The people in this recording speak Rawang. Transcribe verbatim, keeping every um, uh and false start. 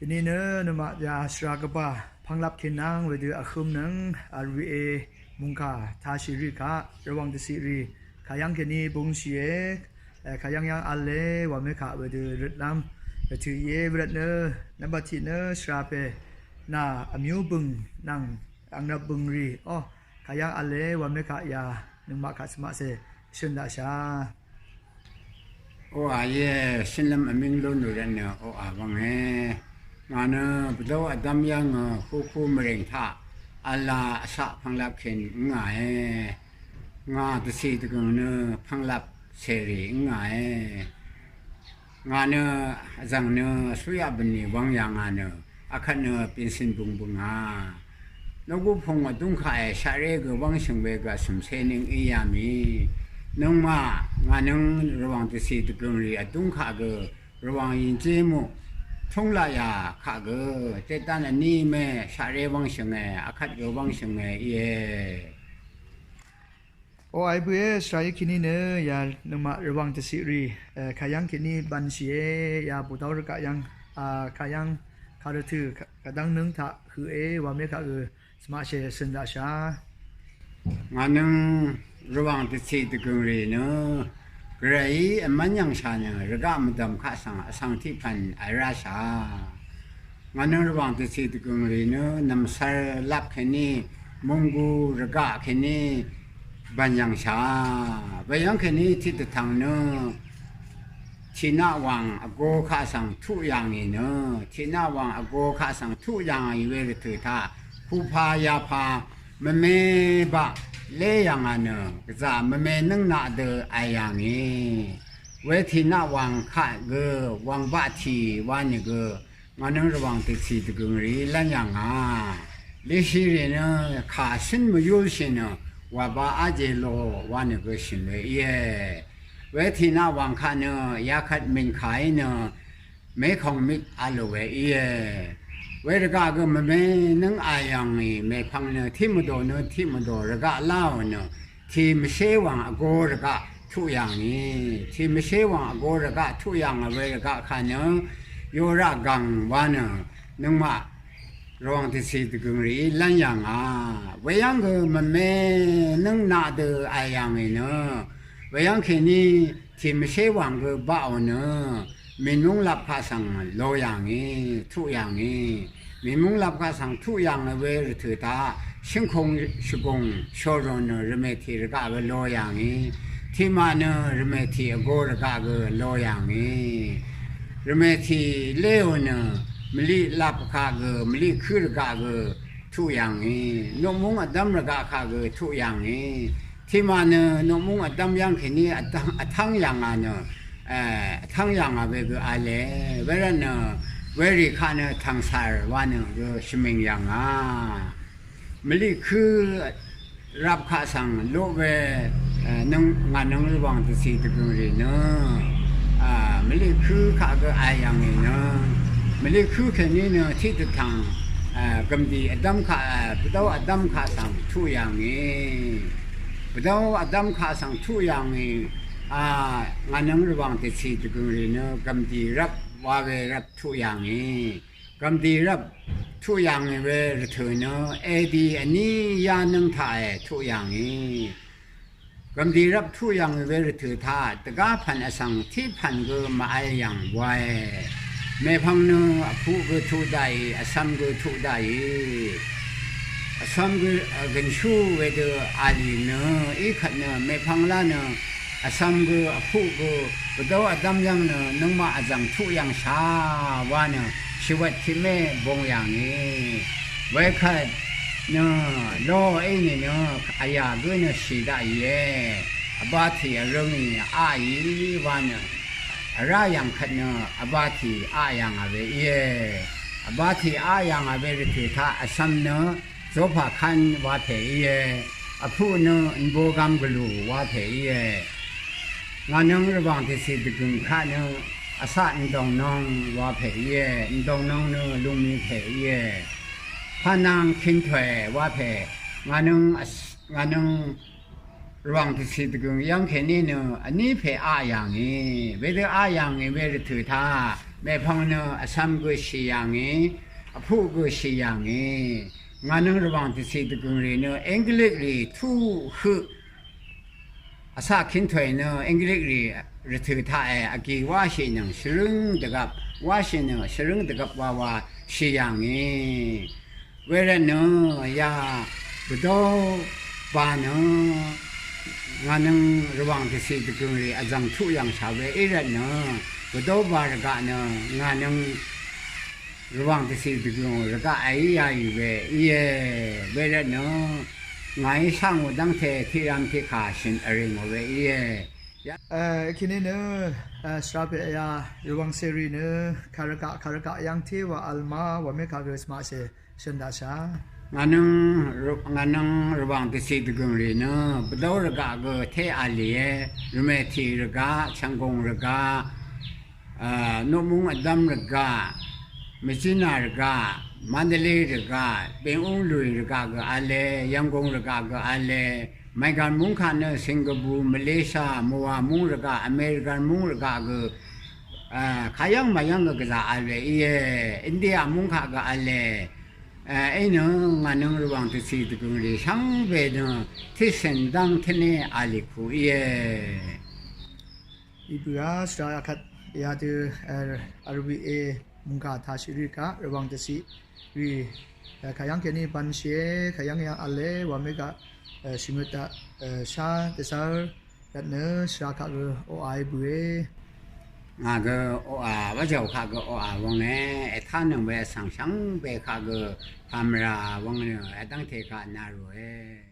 Dvni nø nøngmaq yà shvra gvbà pvnglap kènang wedø vhø̄m nøng, a, rvwè mungkà tashì rì kaq, Rvwàng dvciq rì kayv́ng kèní bungshìe, e, kayv́ng yv́ng v̄le wamé kaq wedø røtlv́m vtø íe. Wervt nø nvmbat tiq nø shvra pè nà vmyú bø̀ng nvng angrvp bø̀ng rì, o, kayv́ng v̄le wamé kaq yà nøngmaq kaq svmaqse shø̀n daqsha. Oqà íe, shønlv́m vmíng lún nù rvtnø oqà wvnge. Ngà nø bvdó vdv́m yv́ngø, e, húkú mvrìng taq v̄la vsaq pvnglap kèn ngàe. Ngà dvcì dvgø̀ng nø pvnglap cèrì ngàe. Ngà nø vzv̀ng nø vsúyaq bø̀nlì wvng yà ngà nø, akvt nø bìncìn bø̀ngbø̀ngà. Noqgú pung vdúng kaq è shaqré gø wv́ngshø̀ng we gø vsø̀mcé ning í yà mì. Nøngmaq ngà nøng Rvwàng dvcì dvgø̀ng rì vdúng kaq gø Rvwàng yìnjé muq túng laqyà kaq gø, teqdán vní mé shaqré wv́ngshø̀nge, akvt gø wv́ngshø̀nge íe. O, aibø e, shvra í kèní nø yà nøngmaq Rvwàng dvciq rì, e, kayv́ng kèní bvnshìe, yà bùdáo rvgaq yv́ng, a, kayv́ng karvtø̀, ka-, kadv́ng nǿng taq høqe wamé kaq gø svmaqshè shø̀n daqsha. Ngà nøng Rvwàng dvcì dvgø̀ng rì nø, gvrayí vmv́n yv̀ngshà nø, rvgaq mvdv̀m kaq svng vsvng tiqpv̀n vráshà. Ngà nøng Rvwàng dvcì dvgø̀ng rì nø, nv̀msvr lap kèní, munggu rvgaq kèní, bv̀n yv̀ngshà. Weyv́ng kèní tiq dvtv̀ng nø, tiqnaq wàng vgō kaq svng tuq yà ngì nø, tiqnaq wàng vgō kaq svng tuq yà ngì we rvtø̀ taq, kupa yapa, mvme baq lé yà ngà nø, gvzà mvme nǿng naq dø vl yà ngì. We tiqnaq wàng kaq gø, wàng baq tì wa nìgø, ngà nøng Rvwàng dvcì dvgø̀ng rì lv́n yà ngà. Lishì rì nø kà shǿn mvyúlshì nø wàba áje lo wa nø gø shø̀n we íe. We tiqnaq wàng kaq nø yakvt mìnkàí nø mèkòng mik vl we íe. We rvgaq gø mvme nǿng vl yà ngì mèpvng nø tiq mvdò nø tiq mvdò rvgaq láò nø tì mvshé wàng vgō rvgaq tuq yà ngì. Tì mvshé wàng vgō rvgaq tuq yà ngà we rvgaq kaq nø, yoraq gv̀ng wa nø, nøngmaq Rvwàng dvcì dvgø̀ng rìí lv́n yà ngà. Weyv́ng gø mvme nǿng naq dø vl yà ngì nø, weyv́ng kèní tì mvshé wàng gø baqò nø, mìnmúng lap kaq svng lo yà ngì, tuq yà ngì. Mìnmúng lap kaq svng tuq yà ngì we rvtø̀ taq, shǿngkung shvgùng shòrò nø rvmè tì rvgaq gø lo yà ngì. Tiqmaq nø rvmè tì vgō rvgaq gø lo yà ngì. Rvmè tì léò nø mvliq lap kaq gø, mvliq kǿ rvgaq gø tuq yà ngì. Noqmúng vdv́m rvgaq kaq gø tuq yà ngì. Tiqmaq nø noqmúng vdv́m yv́ng kèní vtv́ng, vtv́ng yà ngà nø, e, vtv́ng yà ngà we gø v̄le. Wervtnø, werì kaq nø tv̀ngsàr wa nø gø shvmìng yà ngà. Mvliq kǿ rap kaq svng loq we, e, nøng, ngà nøng Rvwàng dvcì dvgø̀ng rì nø, a, mvliq kǿ kaq gø vl yà ngì nø, mvliq kǿ kèní nø tiq dvtv̀ng, e, gv̀mdì vdv́m kaq, e, bvdv́w vdv́m kaq svng tuq yà ngì. Bvdv́w vdv́m kaq svng tuq yà ngì, a, ngà nøng Rvwàng dvcì dvgø̀ng rì nø gv̀mdì rvp wa we rvp tuq yà ngì. Gv̀mdì rvp tuq yà ngì we rvtø̀ nø, edi vní yá nǿng taq è tuq yà ngì. Gv̀mdì rvp tuq yà ngì we rvtø̀ taq, dvgá pv̀n vsvng tiq pv̀n gø màvl yv̀ng wae. Mèpvng nø vpuq gø tuq daqì, vsvm gø tuq daqì. Vsvm gø, e, gø̀nshú wedø vl ì nø, í kvt nø, mèpvng lá nø, vsvm gø, vpuq gø, bvdó vdv́m yv́ng nø, nøngmaq vzv̀ng tuq yv̀ngshà wa nø, shvwvt tiqmé bung yà ngì. Wekvt nø, lo í nìnø, vyà gǿ nø shì daqìe. Vbatì vrøng ì aqì wa nø, vrá yv̀ng kvt nø, vbatì aq yà ngà we íe. Vbatì aq yà ngà we rvtø̀ taq vsvm nø, Zopà kv́n wa pè íe. Vpuq nø Nbogam gvlù wa pè íe. Ngà nøng Rvwàng dvcì dvgø̀ng kaq nø vsaq Ndòngnong wa pè íe. Ndòngnong nø Lungmi pè íe. Pànang Kintòe wa pè. Ngà nøng vs-, ngà nøng Rvwàng dvcì dvgø̀ng yv́ng kèní nø vní pè aq yà ngì. Wedø aq yà ngì we rvtø̀ taq Mèpvng nø vsvm gø shì yà ngì, vpuq gø shì yà ngì. Ngà nøng Rvwàng dvcì dvgø̀ng rì nø English rì tuq høq vsaq kintòì nø English rì rvtø̀ taqe vgì wáshì nøng shvrǿng dvgvp, wáshì nøng shvrǿng dvgvp wawa shì yà ngì. Wervtnø ya Bvdó ba nø ngà nøng Rvwàng dvcì dvgø̀ng rì vzv̀ng tuq yv̀ngshà we í rvtnø Bvdó ba rvgaq nø ngà nøng Rvwàng dvcì dvgø̀ng rvgaq èí yaì we íe. Wervtnø ngàí shá ngò dv́ngte tiqram tiqkà shø̀n vrì ngò we íe. Kèní nø shvra pè ya Rvwàng cèrì nø kàrvgaq kàrvgaq yv́ng té wa vl ma wa mé kaq gø maqcè shø̀n daqshà. Ngà nøng, ngà nøng Rvwàng dvcì dvgø̀ng rì nø Bvdó rvgaq gø té vl lìe. Rvmè tì rvgaq, Chv̀nggùng rvgaq, Noqmúng vdv́m rvgaq, Mvzínà rvgaq, Mandalay rvgaq, Bèngúng lùì rvgaq gø v̄le, Yv̀nggùng rvgaq gø v̄le, Mègàn múng kaq nø Singapore, Malaysia, Mvwà múng rvgaq, American múng rvgaq gø kayv́ng màyv́ng gø gvzà vl we íe. India múng kaq gø v̄le. Í nø ngà nøng Rvwàng dvcì dvgø̀ng rì shvngbe nø tiqcèn dv́ng tvné vl lì ku íe. Ibø̀á svra akvt yadø rvbìe mungkà tashì rì kaq Rvwàng dvcì rì kàyv́ng kèní bvnshìe, kàyv́ng yv́ng v̄le wa mé kaq shìngøt daq shá dvzv́r rvtnø svra kaq gø oqà í bø̀e. Ngà gø oqà wájàò kaq gø oqà wvng e, ètánøng we vsvng shvngbe kaq gø pàmvrà wvng nø èdv́ngte kaq nà ròe.